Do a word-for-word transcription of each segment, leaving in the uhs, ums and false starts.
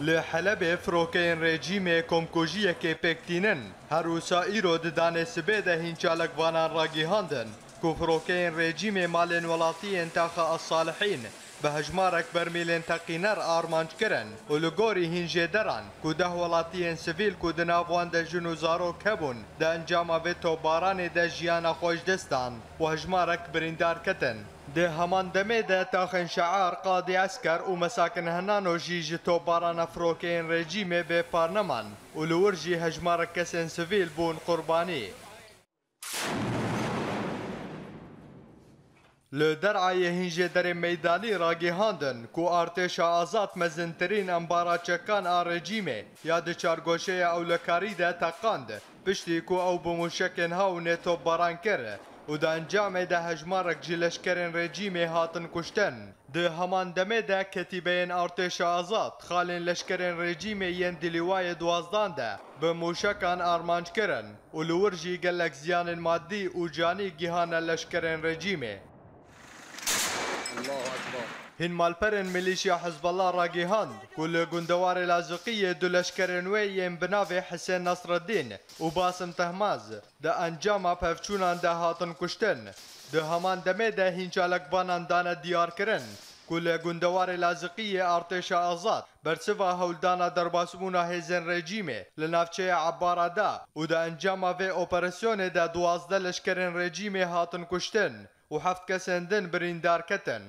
Li Helebê firokeyên rejîmê komkujiyekê pêk tînin. Her wisa îro di danê sibê de hîn çalakvanan ragihandin ku firokeyên rejîmê malên welatiyên taxa As-Salihîn bi hejmarek bermîlên teqîner armanc kirin û li gorî hîn jêderan ku deh welatiyên sivîl ku di nav wan de jin û zarok hebûn, di encama vê topbaranê de jiyana xwe ji dest dan û hejmarek birîndar ketin. Di heman demê de taxên Şear, Qadî Esker û Mesakin Henano jî ji topbarana firokeyên rejîmê bê par neman û li wir jî hejmarek kesên sivîl bûn qurbanî. Li Derayê hîn jêderên meydanî ragihandin ku artêşa azad mezintirîn embara çekan a rejîmê ya di çargoşeya ewlekarî de teqand, piştî ku ew bi mûşekên hawnê topbaran kir û di encamê de hejmarek ji leşkerên rejîmê hatin kuştin. Di heman demê de ketîbeyên artêşa azad xalên leşkerên rejîmê yên di lîwayê duwazdan de bi mûşekan armanc kirin û li wir jî gelek ziyanên madî û canî gihane leşkerên rejîmê. Hîn malperên milîşya Hizbullah ragihand ku li gundewarê Laziqiyê du leşkerên wê yên bi navê Hisên Nasreddîn û Basim Tehmaz di encama pevçûnan de hatin kuştin. Di heman demê de hîn çalakvanan dane diyarkirin ku li gundewarê Laziqiyê artêşa azad bersiva hewldana derbasbûna hêzên rejîmê li navçeya Ebara da û di encama vê operasyonê de duwazdeh leşkerên rejîmê hatin kuştin û heft kesên din birîndar ketin.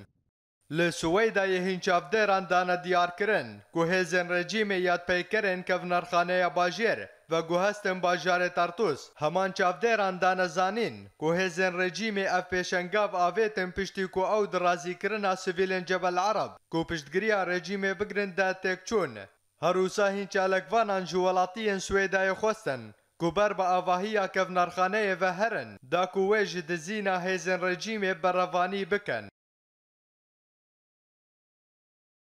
Li Siweydayê hîn çavdêran dane diyarkirin ku hêzên rejîmê yadpeykerên kevnerxaneya bajêr veguhestin bajarê Tartûs. Heman çavdêran dane zanîn ku hêzên rejîmê ev pêşengav avêtin piştî ku ew di razîkirina sivîlên Cebel Ereb ku piştgiriya rejîmê bigrin de têk çûn. Her wisa hîn çalakvanan ji welatiyên Swêdayê xwestin ku ber bi avahiya kevnerxaneyê ve herin, da ku wê ji dizîna hêzên rejîmê berevanî bikin.